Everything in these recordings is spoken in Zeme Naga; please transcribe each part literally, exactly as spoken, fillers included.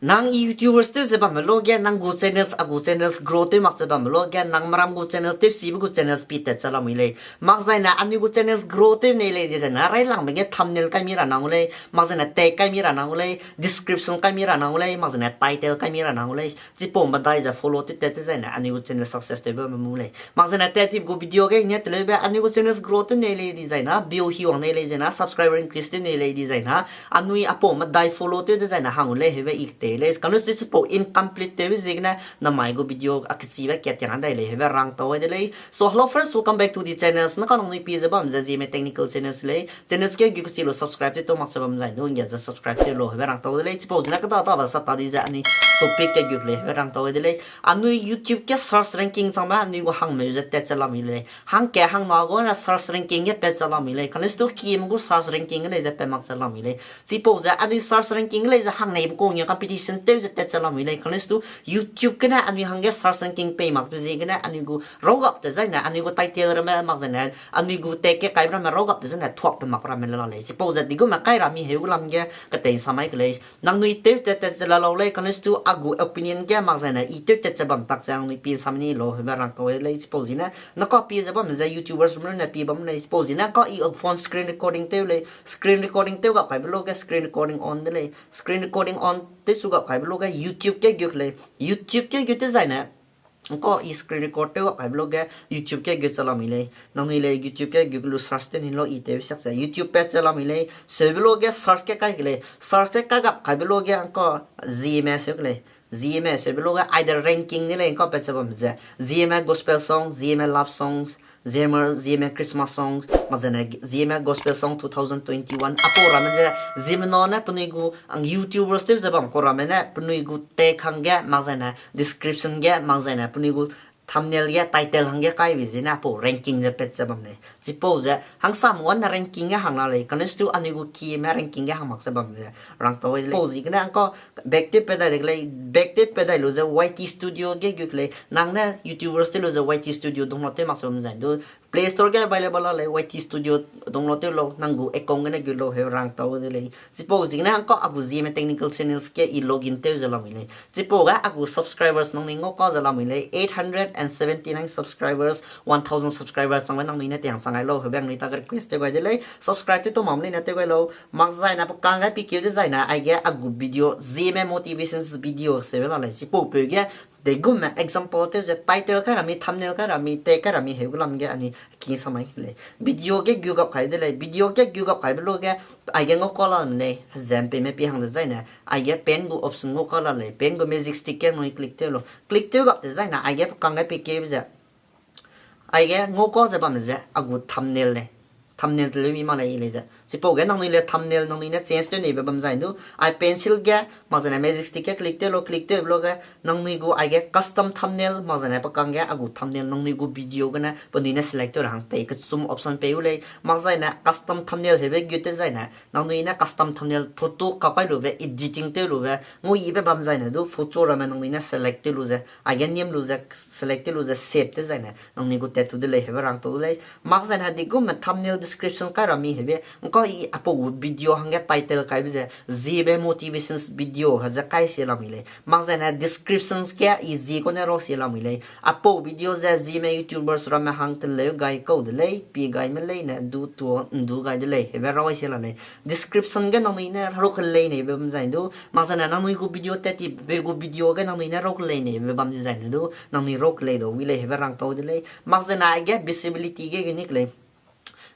Nang YouTubers tew ze bamme lo ge, nang gu channels, a gu channels grow tew mak ze bamme lo ge, nang meram gu channels, tewsibe gu channels pi tat ze lamui lei. Mak zaine anui gu channels grow tew nei lei di zaine, railangbe ge thumbnail kai mi ra nang u lei, mak zaine tag kai mi ra nang u lei, description kai mi ra nang u lei, mak zaine title kai mi ra nang u lei. Chipau medai ze follow tew tat ze zaine anui gu channel success tewbe mu lei. Mak zaine tat tibe gu video ge hine teleube anui gu channels grow tew nei lei di zaine, view hiwang nei lei zaine, subscriber increase tew nei lei di zaine, anui apau medai follow tew de zaine hang u lei heube i ketei lei. Kane si chipau incomplete tewbe ziegene namai gu video a kechibe kat tiang dai lei heube rang tau de lei. So hello friends, welcome back to the channels. Naka nangnui pie ze bam ze Zeme Technical Channels lei. Channels ke gu kechi lu subscribe tew tau mak ze bam zai du nggia ze subscribe tew lau heube rang tau de lei. Chipau zene keda taba sa ta di ze anui topic ke gu lei heube rang tau de lei. Anui YouTube ge search ranking changbe anui gu hangmeu ze tat ze lamui lei. Hangke hangna gu ne search ranking ge pat ze lamui lei. Kane si du kime gu search ranking ge lei ze pat mak ze lamui lei. Chipau ze anui search ranking ge lei ze hangneibe kau nge competition tew ze tat ze lamui lei. Kane si du YouTube gene anui hangge search ranking pei makbe ziegene anui gu raw gap te zaine, anui gu title ramme mak zaine, anui gu tag ke kaibe ramme raw gap te zaine thuakbe mak ramme le la lei. Chipau ze digume kai ra mi heu gu lam ge ketei samai ke lei. Nangnui tew tat tat ze la lau lei, kane si du a gu opinion ge mak zaine i tew tat ze bam tak ze nangnui pie samai ni lau heube rang tau de lei. Chipau zene naka pie ze bam ze YouTubers rum ne pie bam lei. Chipau zene naka i phone screen recording tew lei. Screen recording tew gap kaibe lo ge screen recording on de lei. Screen recording on tew su gap kaibe lo ge YouTube ke gu lei. YouTube ke gu te zaine nka i screen record tew gap kaibe lo ge YouTube ke gu ze lamui lei. Nangnui lei YouTube ke gu lu search tew ni lau i tew siak ze. YouTube pat ze lamui lei. Seube lo ge search ke kai ke lei. Search ke kai gap kaibe lo ge nka Zeme seu ke lei. Zeme seube lo ge either ranking ni lei nka pat ze bam ze. Zeme gospel song, Zeme love songs, Zeme, Zeme Christmas songs, mak zaine Zeme gospel song two thousand twenty-one. Apau ramme ze, ziemmena ne penui gu ang YouTubers tew ze bam kau ramme ne, penui gu tag hangge, mak zaine description ge, mak zaine penui gu thumbnail ge, title hangge kaibe zene apau ranking ze pat ze bam lei. Chipau ze, hangsam wan ne ranking ge hang la lei, kane si du anui gu kime ranking ge hang mak ze bam ze, rang tau de lei. Chipau ziegene nka back tew pat dai de lei, back tew pat dai lu ze Y T Studio ge gu lei, nang ne YouTubers tew lu ze Y T Studio download tew mak ze bam zai du, Play Store ge available la lei, Y T Studio download tew lau, nang gu account gene gu lau heu rang tau de lei. Chipau ziegene nka a gu Zeme Technical Channels ge i login tew ze lamui lei. Chipau ge a gu subscribers nangnui ngau ka ze lamui lei, eight hundred and seventy-nine subscribers, one thousand subscribers changbe nangnui ne tiang sang gai lau heube nangnui ta request tew gai de lei. Subscribe tew tau mam leine tew gai lau. Mak zaine pe kang gai pikeu de zaine aige a gu video Zeme motivations video seube la lei. Chipau peu ge deigumme example tew ze title kai ra mi, thumbnail kai ra mi, tag kai ra mi heu gu lam ge anui ki samai ke lei. Video ge gu gap kai de lei. Video ge gu gap kaibe lo ge aige ngau ka la lei. Zem peime pi hang de zaine aige pen gu option ngau ka la lei. Pen gu magic stick ge nangnui click tew lau. Click tew gap te zaine aige pe kang gai pikeu ze aige ngau ka ze bam ze a gu thumbnail lei. Thumbnail teleu mi mak lei i lei ze. Chipau ge nangnui le thumbnail nangnui ne change tew neibe bam zai du. Ai pencil ge, mak zaine magic stick ge click tew lau, click tewbe lo ge, nangnui gu aige custom thumbnail, mak zaine pe kang ge a gu thumbnail, nangnui gu video gene, penui ne select tew ra hang pei, kechum option pei u lei, mak zaine custom thumbnail heube gu te zaine, nangnui ne custom thumbnail photo kap kai lube, editing tew lube, ngau ibe bam zaine du, photo ramme nangnui ne select tew lu ze, aige niam lu ze, select tew lu ze, save te zaine, nangnui gu tat tu de lei heube rang tau de lei. Mak zaine digumme thumbnail description kai ra mi heube, nka i apau gu video hangge title kaibe ze, Zeme motivations video he ze kai sie lamui lei. Mak zaine descriptions ge i zi kau ne rau sie lamui lei. Apau video ze Zeme YouTubers ramme hang teleu gai kau de lei, pi gaime leine du tuo ndu gai de lei, heube rau sie la lei. Description ge nangnui ne rau kelei neibe bam zai du, mak zaine nangnui gu video tat tibe gu video ge nangnui ne rau kelei neibe bam di zaine du, nangnui rau kelei dau wi lei, heube rang tau de lei. Mak zaine aige visibility ge ge nik lei.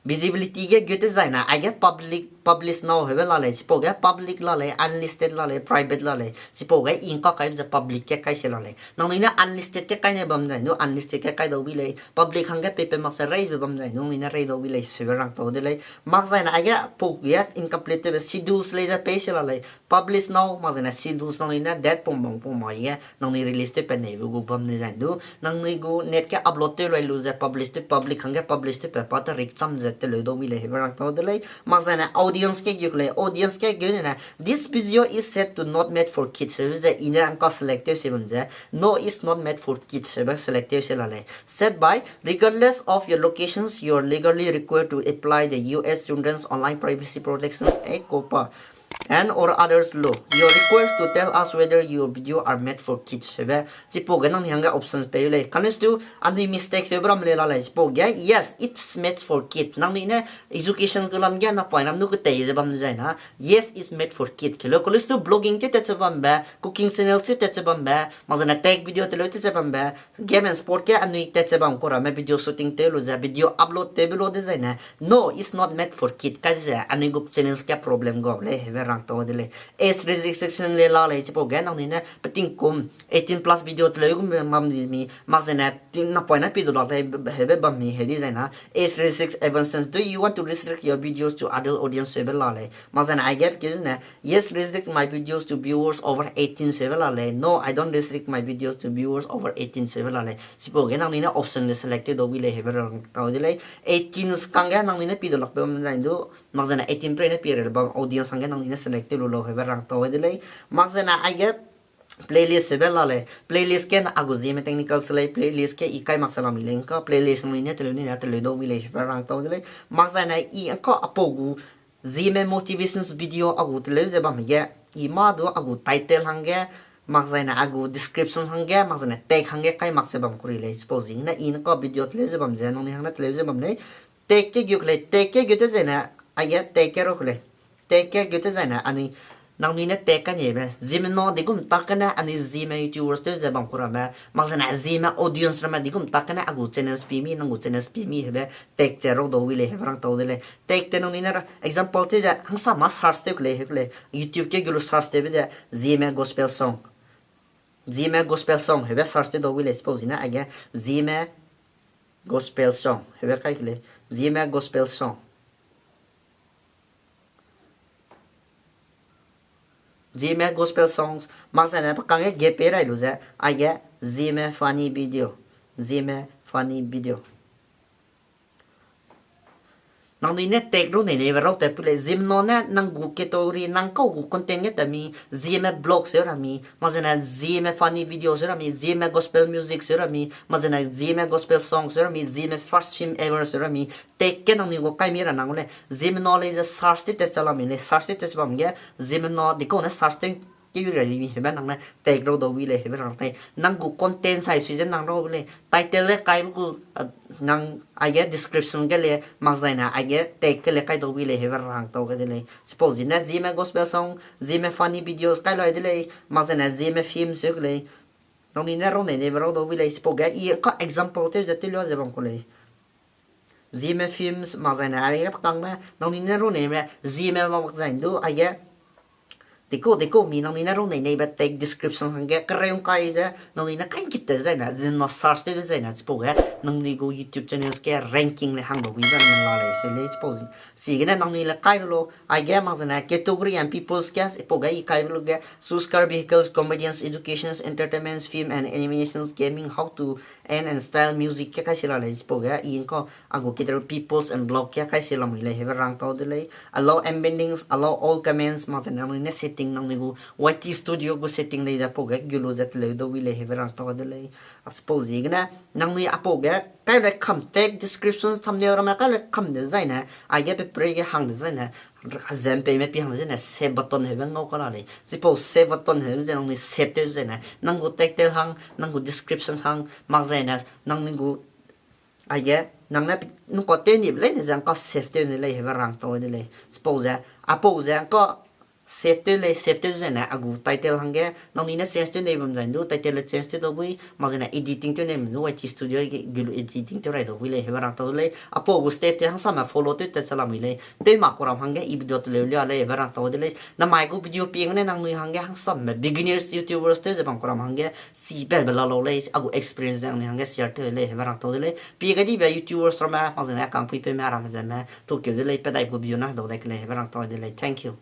Visibility ge gu te zaine, aige public, publish now heube la lei, chipau ge public la lei, unlisted la lei, private la lei, chipau ge i ngka kaibe ze public ge kai sie la lei. Nangnui ne unlisted ge kai nei bam zai du, unlisted ge kai dau wi lei, public hangge pei pe mak se rei be bam zai du, nangnui ne rei dau wi lei, seube rang tau de lei. Mak zaine aige pau ge incomplete tewbe schedules lei ze pei sie la lei. Publish now, mak zaine schedules nangnui ne date pung bang pung mai ge, nangnui release tew pe neibe gu bam di zai du, nangnui gu net ge upload tew lai lu ze publish tew, public hangge publish tew pe pa tarik cham ze teleu dau wi lei, heube rang tau de lei. Mak zaine audience ge gu lei, audience ge gu ne, this video is set to not made for kids, heube ze i ne ngka select tew sie bam ze, no, is not made for kids, heube select tew sie la lei. Set by, regardless of your locations, you are legally required to apply the U S Children's Online Privacy Protections Act, COPPA. and or others lo. Your request to tell us whether your video are made for kids hebe, chipau ge nangnui hangge option pei lei. Kane stu anui mistake tewbe ram le la lei. Chipau ge, yes, it's made for kid. Nangnui ne education kelam ge napoinam nu ketei ze bam zai na, yes, it's made for kid. Kelo kalo stu vlogging te tat ze bambe, cooking channel te tat ze bambe, mak zane tech video teleu tat ze bambe, game and sport ge anui tat ze bam ku ramme video shooting tew lu ze, video upload tewbe lo dezai ne, no, it's not made for kid. Kai ze anui gu channels ge problem gau lei, hebe rang tau de lei. Age restriction le la lei, chipau ge nangnui ne peting kum eighteen plus video teleu gum bam di mi, mak zane napoina pi du lak lei, hebe bam mi, he dezai na. Age restrict eventually, do you want to restrict your videos to adult audience hebe la lei. Mak zane aige pe keu zene, yes, restrict my videos to viewers over eighteen hebe la lei. No, I don't restrict my videos to viewers over eighteen hebe la lei. Chipau ge nangnui ne option le select tew dau wi lei, hebe rang tau de lei. Eighteen kangge nangnui ne pi du lakbe bam zai du, mak zane eighteen pre ne pi rei bam audience hangge nangnui ne select tew lu lau, hebe rang tau de lei. Mak zane aige playlist hebe la lei. Playlist ge na a gu Zeme technical se lei, playlist ge i kai mak se lam mi lei ngka, playlist nangnui ne teleu ni ne teleu dau wi lei, hebe rang tau de lei. Mak zane i ngka apau gu Zeme motivations video a gu teleu ze bam ge, i mâ du a gu title hangge, mak zane a gu description hangge, mak zane tag hangge kai mak ze bam ku ri lei. Chipau ziegene i ngka video teleu ze bam ze, nangnui hang ne teleu ze bam lei. Tag ke gu ke lei, tag ke gu te zene, aige tag ke ru ke lei. Tag ke gu te zene, anui, nangnui ne tag ka niebe, Zeme na digum tak gene anui Zeme YouTubers tew ze bam ku ramme, mak zane Zeme audience ramme digum tak gene a gu channels pi mi, nang gu channels pi mi hebe, tag ze rau dau wi lei, hebe rang tau de lei. Tag te nangnui ne ra, example tew ze, hangsama search tew ke lei, he ke lei. YouTube ke gu lu search tewbe ze, Zeme gospel song. Zeme gospel song hebe search tew dau wi lei, chipau ziegene aige Zeme gospel song hebe kai ke lei. Zeme gospel song. Zeme gospel songs, mak zane pe kangge ge pei rai lu ze, aige Zeme funny video, Zeme funny video. Nangnui ne tag ru nei neibe rau tat pu lei, Zeme na ne nang gu category, nang kau gu content ge ta mi, Zeme vlog seu ra mi, mak zane Zeme funny video seu ra mi, Zeme gospel music seu ra mi, mak zane Zeme gospel song seu ra mi, Zeme first film ever seu ra mi, tag ke nangnui gu kai mi ra nang lei, Zeme na lei ze search tew tat ze lam mi lei, search tew tat ze bam ge, Zeme na dikau ne search tew ke wi ra mi hebe nang ne tag rau dau wi lei, hebe rang lei. Nang gu content sai sui ze nang rau lei. Title le kai gu, nang aige description ge le, mak zane aige tag ke le kai dau wi lei, hebe rang tau ge de lei. Chipau ziegene Zeme gospel song, Zeme funny videos kai lai de lei, mak zane Zeme film seu ke lei. Nangnui ne rau nei neibe rau dau wi lei, chipau ge i ka example tew ze tew lua ze bam ku lei. Zeme films, mak zane aige pe kangme, nangnui ne rau neibe, Zeme mak zai du, aige dikau, dikau mi nangnui ne rau nei neibe tag description hangge kereu kai ze, nangnui ne kai git te zai ne, Zeme na search tew de zai ne, chipau ge, nangnui gu YouTube channels ge ranking le hang dau wi ze nang la lei, se lei, chipau zi. Chigene nangnui le kai lu lo, aige mak zane category and peoples ge, chipau ge i kai lu ge, choose car, vehicles, comedians, educations, entertainments, film and animations, gaming, how to, and, and style, music ke kai si la lei, chipau ge, i ngka, a gu category peoples and blog ke kai si lam mi lei, hebe rang tau de lei. Allow embeddings, allow all comments, mak zane nangnui ne setting nangnui gu Y T Studio gu setting lei ze pau ge gu lu ze teleu dau wi lei, hebe rang tau de lei. Chipau ziegene nangnui apau ge kai le kam tag, descriptions, thumbnail ramme kai le kam de zai ne, aige pe pre ge hang de zai ne, zem peime pi hang de zai ne, save button hebe ngau ka la lei. Chipau save button hebe ze nangnui save tew zai ne, nang gu title hang, nang gu description hang, mak zai ne, nangnui gu aige, nang ne nungkau tew nibe leine ze ngka save tew ne lei, hebe rang tau de lei. Chipau ze, apau ze ngka save tew lei, save tew zai ne, a gu title hangge, nangnui ne change tew nei bam zai du, title le change tew dau bui, mak zane editing tew nei bam du, Y T Studio ge gu lu editing tew rai dau bui lei, hebe rang tau de lei. Apau gu step te hangsame follow tew tat ze lam mi lei. Tew mak ku ram hangge i video teleu lia lei, hebe rang tau de lei. Namai gu video pie gene nangnui hangge hangsame beginners YouTubers tew ze bam ku ram hangge, chipatbe la lau lei, a gu experience ze nangnui hangge share tew lei, hebe rang tau de lei. Pie gadibe YouTubers ramme, mak zane kangpuipeume ramme zeme, tukeu de lei, pe dai gu video na dau dai ke lei, hebe rang tau de lei. Thank you.